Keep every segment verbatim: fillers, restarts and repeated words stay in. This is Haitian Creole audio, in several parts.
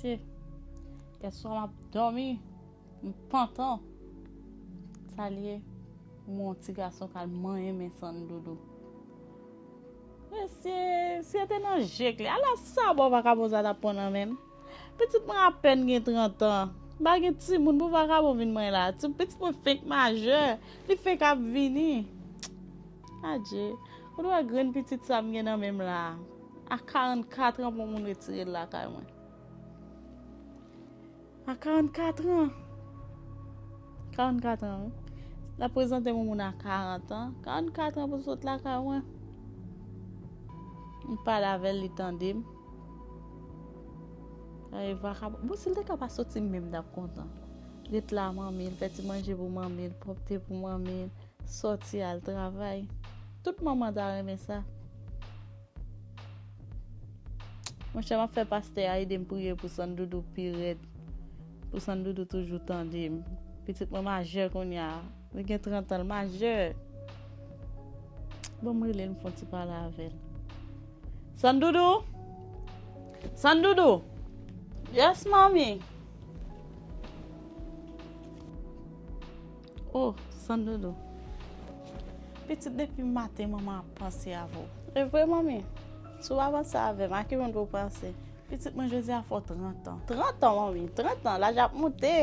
Kèswa m ap dòmi, m pantan. Sa l ye? Ou wè yon ti gason k al manyen men Sandoudou. Mesye, si yo te nan jek li, ala sa bon vakabon sa t ap pran nan men m. Pitit mwen apèn gen trant an. M pa gen timoun pou vakabon vin manyen la. Ti pitit mwen fenk majè. Li fenk ap vini. Adje. Ou t wè grenn pitit sa m gen nan men m la. A karannkat an pou moun retire l lakay mwen. A karannkat an. Karannkat an, wi. L ap prezante m yon moun a karant an. Karannkat an pou sot lakay mwen. M pale avè l, li tande m. Ay, vakabon. Bon, si l te ka pa soti, m menm t ap kontan. Ret la, manmi l, fè ti manje pou manmi l, pwòpte pou manmi l, sòti al travay. Tout manman ta renmen sa. Monchè, m ap fè pastè a ede m priye pou Sandoudou pi rèd. Pou Sandoudou toujou tande m. Pitit mwen majè kounye a. Li gen trant an, l majè. Ban m rele l, m fè yon ti pale avè l. Sandoudou! Sandoudou! Yes, manmi. Oh, Sandoudou. Pitit, depi maten manman ap panse avè w. E vre, manmi? Si w pa panse avè m, a ki moun pou w panse? Pitit mwen, jodi a fè w trant an. Trant an, manmi, trant an, laj ap moute.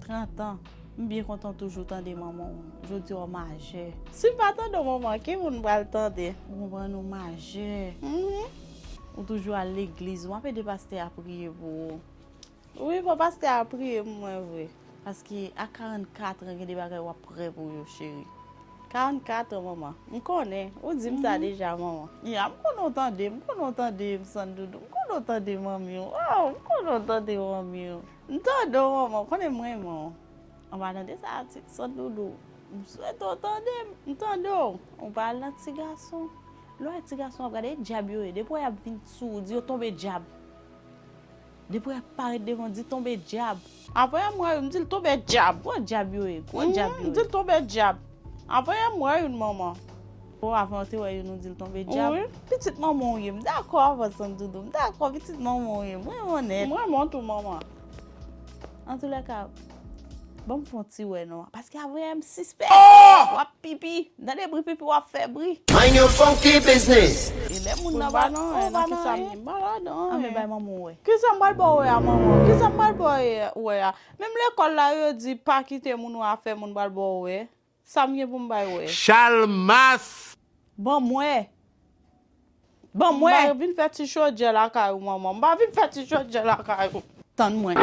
Trant an. M byen kontan w toujou tande manman w. Jodi a w majè. Si m pa tande w, manman, ki moun m pral tande? Ou konprann, ou majè. Mhm. Ou toujou al legliz, w ap ede pastè a priye pou ou. Wi, fò pastè a priye pou mwen vre. Paske a karannkat an, gen de bagay w ap prè pou yo, cheri. Karannkat an, manman. M konnen. Ou di m sa deja, manman. Ya, m konnen w tande m. M konnen w tande m, Sandoudou. M konnen w tande manmi w. Oh, m konnen w tande manmi w. M tande w, manman. Ou konnen m renmen w. Anba tande sa, ti Sandoudou. M swete w tande m. M tande w. Ou pa al nan ti gason. Lè w wè ti gason ap gade, e dyab yo ye. Depi w wè y ap vin sou ou, di yo tonbe dyab. Depi w wè y ap parèt devan w, di tonbe dyab. Avan yè m wè yo, m di l tonbe dyab. Gwo dyab yo ye. Gwo dyab yo ye. M di l tonbe dyab. Avan yè m wè youn, manman. O, avan w te wè youn, ou di l tonbe dyab. Wi. Pitit manman w ye. M dakò avè w, Sandoudou. M dakò, pitit manman w ye. M renmen w nèt. M renmen w tou, manman. Antoulèka, ban m fè yon ti wè non. Paske avan yè m sispèk. Oh! W ap pipi. M tande bri pipi w ap fè bri. Mind your funky business. E lè moun nan ba non, nan ki sa m ye? M pa ladan. Anben bay manman w wè. Kisa m pral ba w wè a, manman? Kisa m pral ba w wè a? Menm lekòl la, yo di pa kite moun wè afè moun pral ba w wè. Sa m gen pou m bay wè? Chalmas! Ban m wè. Ban m wè. M pa vin fè ti chodyè lakay ou, manman. M pa vin fè ti chodyè lakay ou. Tann mwen.